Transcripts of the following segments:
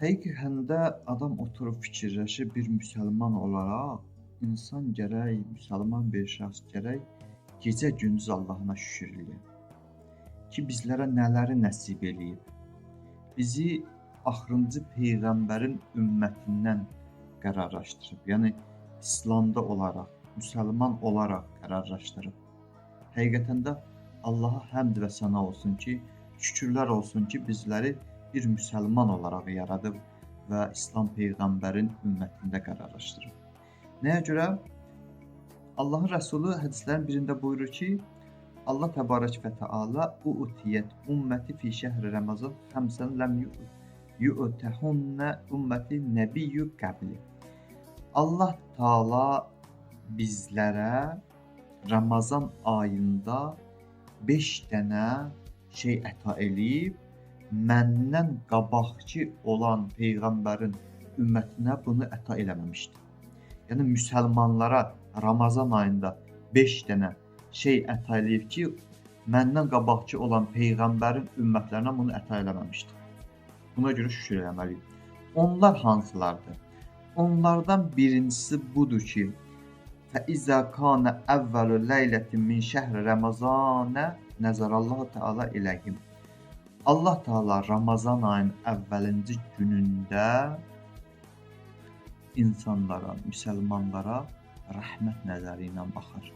Həqiqətən də adam oturub fikirləşir, bir müsəlman olaraq insan gərək, müsəlman bir şəxs gərək gecə-gündüz Allahına şükür eləyə. Ki bizlərə nələri nəsib eləyib. Bizi axırıncı peyğəmbərin ümmətindən qərarlaşdırıb. Yəni İslamda olaraq, müsəlman olaraq qərarlaşdırıb. Həqiqətən də Allaha həmd və səna olsun ki, şükürlər olsun ki, bizləri bir müsəlman olaraq yaradıb və İslam peyğəmbərin ümmətində qərarlaşdırıb. Nəyə görə? Allahın Rəsulu hədislərin birində buyurur ki, Allah təbarək və təala uutiyyət ümməti fi şəhri Ramazan xəmsən ləm yu'təhunna ümməti nəbiyyü qəbli. Allah Taala bizlərə Ramazan ayında 5 dənə şey əta eləyib, məndən qabaqçı olan peyğəmbərin ümmətinə bunu əta eləməmişdi. Yəni müsəlmanlara Ramazan ayında 5 dənə şey əta eləyib ki, məndən qabaqçı olan peyğəmbərin ümmətlərinə bunu əta eləməmişdi. Buna görə şükür eləməliyik. Onlar hansılardır? Onlardan birincisi budur ki, فَإِذَا كَانَ أَوَّلُ لَيْلَةٍ مِنْ شَهْرِ رَمَضَانَ نَزَرَ اللّٰهُ تَعَالَى إِلَيْهِمْ. Allah Teala Ramazan ayının əvvəlinci günündə insanlara, müsəlmanlara rəhmət nəzəri ilə baxar.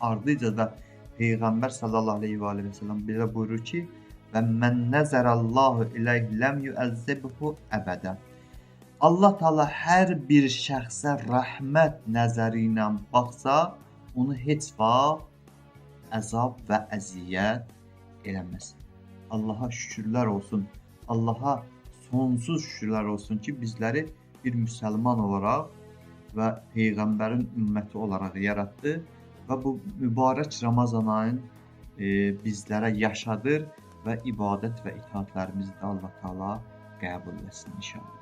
Ardıca da Peyğəmbər sallallahu əleyhi və alihi və səlləm belə buyurur ki, və mən nəzərallahu ileyh ləm yuəzzibhu əbədə. Allah Teala hər bir şəxsə rəhmət nəzəri ilə baxsa, onu heç vaxt əzab və əziyyət eləməz. Allaha şükürlər olsun. Allaha sonsuz şükürlər olsun ki, bizləri bir müsəlman olaraq və peyğəmbərin ümməti olaraq yaratdı və bu mübarək Ramazan ayın bizlərə yaşadır və ibadət və itaatlərimizi də Allah Taala qəbul etsin inşallah.